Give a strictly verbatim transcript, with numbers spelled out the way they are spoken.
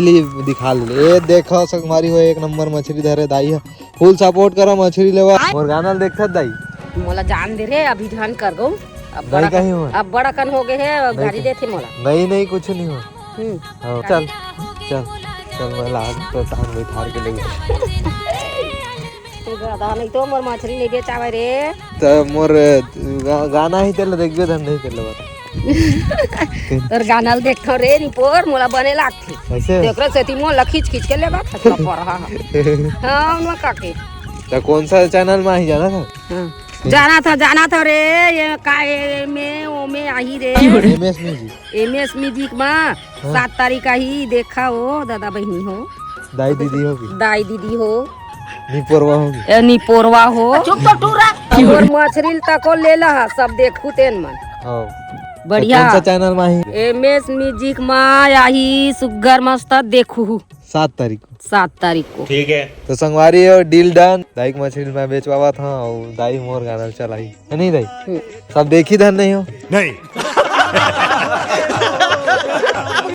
ली, दिखा ले। ए देखो संगवारी हो, एक नंबर मछरी धरे दाई ह। फुल सपोर्ट करो, मछरी लेवा। मोर गाना ल देखथस दाई? मोला जान दे रे, अभी ढंग कर गो। अब दाई बड़ा कहीं हो? अब बड़ा कन हो गए हे, अब दाई गाड़ी कहीं? देथे मोला। नहीं, नहीं, कुछ नहीं हो। हम्म। हाँ, चल, चल, चल, मैं लाग तो तान बैठार के ले गया। तो गधा नहीं तो मोर मछरी नहीं बेचावे रे। तो मोर गा-, गाना ही तेला देखबे धन नहीं तेला बता। तोर गाना ल देखथव रे निपोर, मोला बने लागथे। कैसे? तेकरे सेती मोला खींच खींच के लेगा, थकला पड़ रहा है। हाँ, उनमें का के? तो कौन सा चैनल में ही जाना था? हाँ। जाना था, जाना था रे, ये का, ये में, ओ में आही रे। MS music. एमएस म्यूजिक मा हाँ। सात तारीख आही, देखा हो, दादा बहिनी हो। दाई दीदी होगी। दाई दीदी हो। निपोरवा होगी। ए, निपोरवा हो। चुप तो टूरा। और मछरी तको ले ला, सब देखू तेन मन। हाँ। बढ़िया। तो कौन सा चैनल में ही? एमएस म्यूजिक मा आही, सुग्घर मस्त देखू। सात तारीख को। सात तारीख को। ठीक है। तो संगवारी हो, डील डन। दाई के मछरी मैं बेचवावत हूँ और दाई मोर गाना चलाई। है नहीं दाई? हम्म। सब देखी धन नहीं हो? नहीं।